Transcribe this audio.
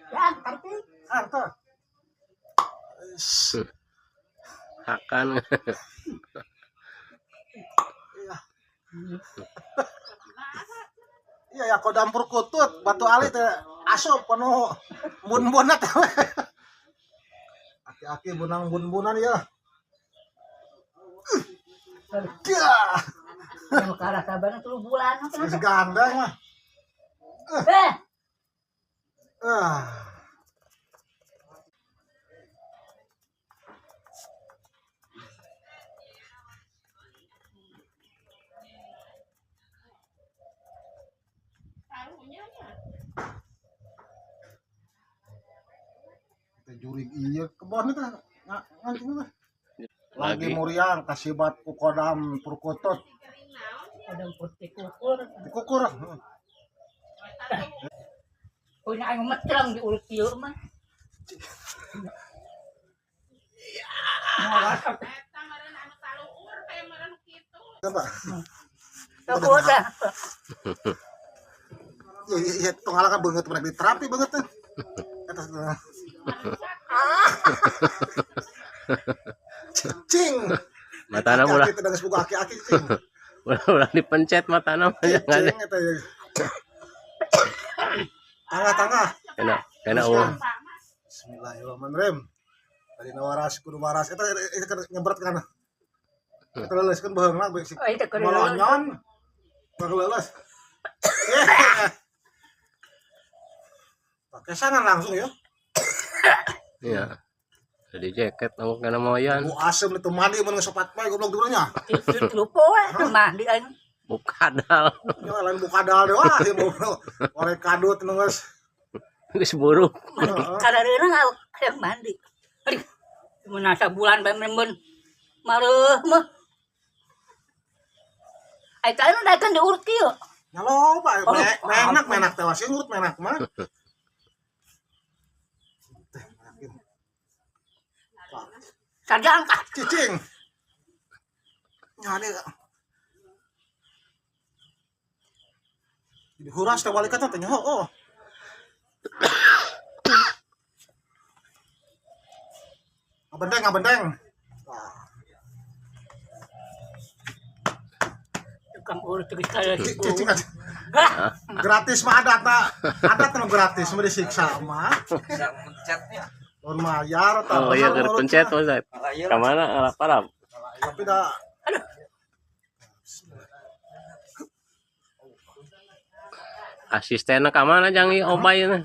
Ya, kartu. Kartu. Hakan. Iya. Iya ya kodam perkutut batu ali teh asup penuh bun-bunna teh. Aki-aki bunang bun-bunan ya. Dah. Yang kalah sabarna 3 bulan. Geus gandeng mah. Eh. Ah. Jurig iya kebon itu ngancing teh. Lagi muriang kasibat ku kodam perkutut. Kodam putih kukur. Dikukur. Punya aing metreng di urut ieu mah. Eta meureun anu taluhur teh meureun kitu. Coba. Kukur dah. Iya iya iya tong kan beungeut mereka di terapi beungeut teh. Eta cing. Matana ulah. Aki geus boga aki-aki cing. Ulah dipencet matana mah jangan. Cing eta. Tangga-tangga. Kena kena uang. Bismillahirrahmanirrahim. Tadi waras kudu waras eta eta nyebret kana. Eta leuleuskeun beuheungna bae si. Oh, itu kudu Molonyon. Leuleus. Pakai sangan langsung ya. Iya. Jadi jaket aku kena moyan. Bu asem itu mandi mun sopat bae goblok dulunya. Lupa we teu mandi aing. Bukadal. Ya lain bukadal deui wah ieu oleh kadut nu geus. Geus buruk. Mandi kadareuna hayang mandi. Aduh. Mun sabulan bae mun mareuh mah. Ai teh nu daekeun diurut kieu. Ya loba menak menak teh wasi ngurut menak mah. Sarjang kah? Cicing. Nyane. Jadi huras teh balik teh nyaho. Oh. Ngabendeng, ngabendeng. Tukang urut geus kaya Cicing aja. Gratis mah adat adat mah gratis mah disiksa mah. Pencetnya. Lawan mayar Oh iya keur pencet Ustaz. Ka mana alap-alap. Tapi dah Aduh. Asistenna ka mana jang ieu obay na?